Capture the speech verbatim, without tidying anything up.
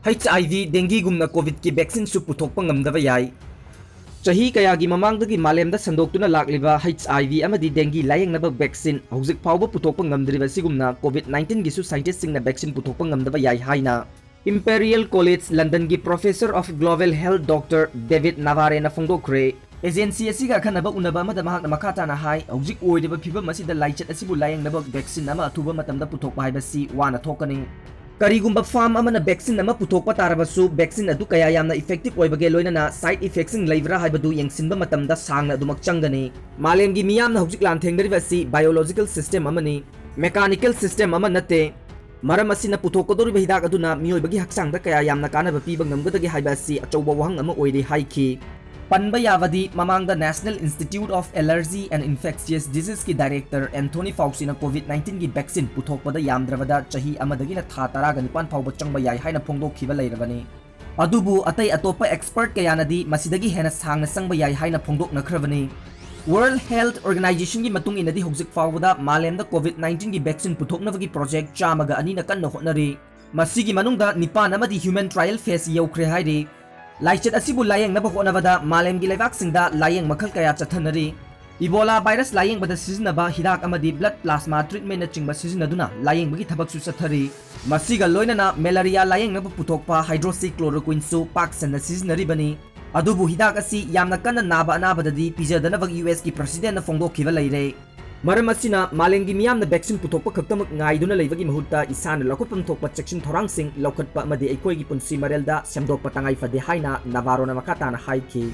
HIV, dengueꯒꯨꯝꯅ COVIDꯀꯤ vaccineꯁꯨ ꯄꯨꯊꯣꯛꯄ ꯉꯝꯗꯕ ꯌꯥꯏ꯫ ꯆꯍꯤ ꯀꯌꯥꯒꯤ ꯃꯃꯥꯡꯗꯒꯤ ꯃꯥꯂꯦꯝꯗ ꯁꯟꯗꯣꯛꯇꯨꯅ ꯂꯥꯛꯂꯤꯕ HIV ꯑꯃꯗꯤ dengue ꯂꯥꯌꯦꯡꯅꯕ vaccine ꯍꯧꯖꯤꯛ ꯐꯥꯎꯕ ꯄꯨꯊꯣꯛꯄ ꯉꯝꯗ꯭ꯔꯤꯕ ꯑꯁꯤꯒꯨꯝꯅ COVID nineteenꯒꯤꯁꯨ scientistꯁꯤꯡꯅ vaccine ꯄꯨꯊꯣꯛꯄ ꯉꯝꯗꯕ ꯌꯥꯏ ꯍꯥꯏꯅ Imperial College Londonꯒꯤ Professor of Global Health Doctor David Navarreꯅ ꯐꯣꯡꯗꯣꯛꯈ꯭ꯔꯦ꯫ Agency ꯑꯁꯤꯒ ꯑꯈꯟꯅꯕ ꯎꯅꯕ ꯑꯃꯗ ꯃꯍꯥꯛꯅ ꯃꯈꯥ ꯇꯥꯅ ꯍꯥꯏ, ꯍꯧꯖꯤꯛ ꯑꯣꯏꯔꯤꯕ ꯐꯤꯕꯝ ꯑꯁꯤꯗ ꯂꯥꯏꯆꯠ ꯑꯁꯤꯕꯨ ꯂꯥꯌꯦꯡꯅꯕ vaccine ꯑꯃ ꯑꯊꯨꯕ ꯃꯇꯝꯗ ꯄꯨꯊꯣꯛꯄ ꯍꯥꯏꯕꯁꯤ ꯋꯥꯅ ꯊꯣꯛꯀꯅꯤ꯫ ꯀꯔꯤꯒꯨꯝꯕ firm ꯑꯃꯅ vaccine ꯑꯃ ꯄꯨꯊꯣꯛꯄ ꯇꯥꯔꯕꯁꯨ, vaccine ꯑꯗꯨ ꯀꯌꯥ ꯌꯥꯝꯅ effective ꯑꯣꯏꯕꯒꯦ, ꯂꯣꯏꯅꯅ side effectsꯁꯤꯡ ꯂꯩꯕ꯭ꯔꯥ ꯍꯥꯏꯕꯗꯨ ꯌꯦꯡꯁꯤꯟꯕ ꯃꯇꯝꯗ ꯁꯥꯡꯅ ꯑꯗꯨꯃꯛ ꯆꯪꯒꯅꯤ꯫ ꯃꯥꯂꯦꯝꯒꯤ ꯃꯤꯌꯥꯝꯅ ꯍꯧꯖꯤꯛ ꯂꯥꯟꯊꯦꯡꯅꯔꯤꯕ ꯑꯁꯤ biological system ꯑꯃꯅꯤ, mechanical system ꯑꯃ ꯅꯠꯇꯦ꯫ ꯃꯔꯝ ꯑꯁꯤꯅ, ꯄꯨꯊꯣꯛꯀꯗꯧꯔꯤꯕ ꯍꯤꯗꯥꯛ ꯑꯗꯨꯅ ꯃꯤꯑꯣꯏꯕꯒꯤ ꯍꯛꯆꯥꯡꯗ ꯀꯌꯥ ꯌꯥꯝꯅ ꯀꯥꯟꯅꯕ ꯄꯤꯕ ꯉꯝꯒꯗꯒꯦ ꯍꯥꯏꯕ ꯑꯁꯤ ꯑꯆꯧꯕ ꯋꯥꯍꯪ ꯑꯃ ꯑꯣꯏꯔꯤ ꯍꯥꯏꯈꯤ꯫ ꯄꯟꯕ ꯌꯥꯕꯗꯤ, ꯃꯃꯥꯡꯗ National Institute of Allergy and Infectious Diseaseꯀꯤ director Anthony Fauciꯅ COVID nineteenꯒꯤ vaccine ꯄꯨꯊꯣꯛꯄꯗ ꯌꯥꯝꯗ꯭ꯔꯕꯗ ꯆꯍꯤ ꯑꯃꯗꯒꯤꯅ ꯊꯥ ꯇꯔꯥꯒ ꯅꯤꯄꯥꯟ ꯐꯥꯎꯕ ꯆꯪꯕ ꯌꯥꯏ ꯍꯥꯏꯅ ꯐꯣꯡꯗꯣꯛꯈꯤꯕ ꯂꯩꯔꯕꯅꯤ꯫ ꯑꯗꯨꯕꯨ ꯑꯇꯩ ꯑꯇꯣꯞꯄ expert ꯀꯌꯥꯅꯗꯤ ꯃꯁꯤꯗꯒꯤ ꯍꯦꯟꯅ ꯁꯥꯡꯅ ꯆꯪꯕ ꯌꯥꯏ ꯍꯥꯏꯅ ꯐꯣꯡꯗꯣꯛꯅꯈ꯭ꯔꯕꯅꯤ꯫ World Health Organizationꯒꯤ ꯃꯇꯨꯡ ꯏꯟꯅꯗꯤ, ꯍꯧꯖꯤꯛ ꯐꯥꯎꯕꯗ ꯃꯥꯂꯦꯝꯗ COVID nineteenꯒꯤ vaccine ꯄꯨꯊꯣꯛꯅꯕꯒꯤ project ꯆꯥꯝꯃꯒ ꯑꯅꯤꯅ ꯀꯟꯅ ꯍꯣꯠꯅꯔꯤ꯫ ꯃꯁꯤꯒꯤ ꯃꯅꯨꯡꯗ ꯅꯤꯄꯥꯟ ꯑꯃꯗꯤ human trial phase ꯌꯧꯈ꯭ꯔꯦ ꯍꯥꯏꯔꯤ꯫ ꯂꯥꯏꯆꯠ ꯑꯁꯤꯕꯨ ꯂꯥꯌꯦꯡꯅꯕ ꯍꯣꯠꯅꯕꯗ ꯃꯥꯂꯦꯝꯒꯤ ꯂꯩꯕꯥꯛꯁꯤꯡꯗ ꯂꯥꯌꯦꯡ ꯃꯈꯜ ꯀꯌꯥ ꯆꯠꯊꯅꯔꯤ꯫ Ebola virus ꯂꯥꯌꯦꯡꯕꯗ ꯁꯤꯖꯤꯟꯅꯕ ꯍꯤꯗꯥꯛ ꯑꯃꯗꯤ blood plasma treatmentꯅꯆꯤꯡꯕ ꯁꯤꯖꯤꯟꯅꯗꯨꯅ ꯂꯥꯌꯦꯡꯕꯒꯤ ꯊꯕꯛꯁꯨ ꯆꯠꯊꯔꯤ꯫ ꯃꯁꯤꯒ ꯂꯣꯏꯅꯅ malaria ꯂꯥꯌꯦꯡꯅꯕ ꯄꯨꯊꯣꯛꯄ hydroxychloroquineꯁꯨ ꯄꯥꯛ ꯁꯟꯅ ꯁꯤꯖꯤꯟꯅꯔꯤꯕꯅꯤ꯫ ꯑꯗꯨꯕꯨ ꯍꯤꯗꯥꯛ ꯑꯁꯤ ꯌꯥꯝꯅ ꯀꯟꯅ ꯅꯥꯕ ꯑꯅꯥꯕꯗꯗꯤ ꯄꯤꯖꯗꯅꯕ USꯀꯤ presidentꯅ ꯐꯣꯡꯗꯣꯛꯈꯤꯕ ꯂꯩꯔꯦ꯫ ꯃꯔꯝ ꯑꯁꯤꯅ, ꯃꯥꯂꯦꯝꯒꯤ ꯃꯤꯌꯥꯝꯅ vaccine ꯄꯨꯊꯣꯛꯄ ꯈꯛꯇꯃꯛ ꯉꯥꯏꯗꯨꯅ ꯂꯩꯕꯒꯤ ꯃꯍꯨꯠꯇ, ꯏꯁꯥꯅ ꯂꯧꯈꯠꯐꯝ ꯊꯣꯛꯄ ꯆꯦꯛꯁꯤꯟ ꯊꯧꯔꯥꯡꯁꯤꯡ ꯂꯧꯈꯠꯄ ꯑꯃꯗꯤ ꯑꯩꯈꯣꯏꯒꯤ ꯄꯨꯟꯁꯤ ꯃꯔꯦꯜꯗ ꯁꯦꯝꯗꯣꯛꯄ ꯇꯉꯥꯏ ꯐꯗꯦ ꯍꯥꯏꯅ Navarroꯅ ꯃꯈꯥ ꯇꯥꯅ ꯍꯥꯏꯈꯤ꯫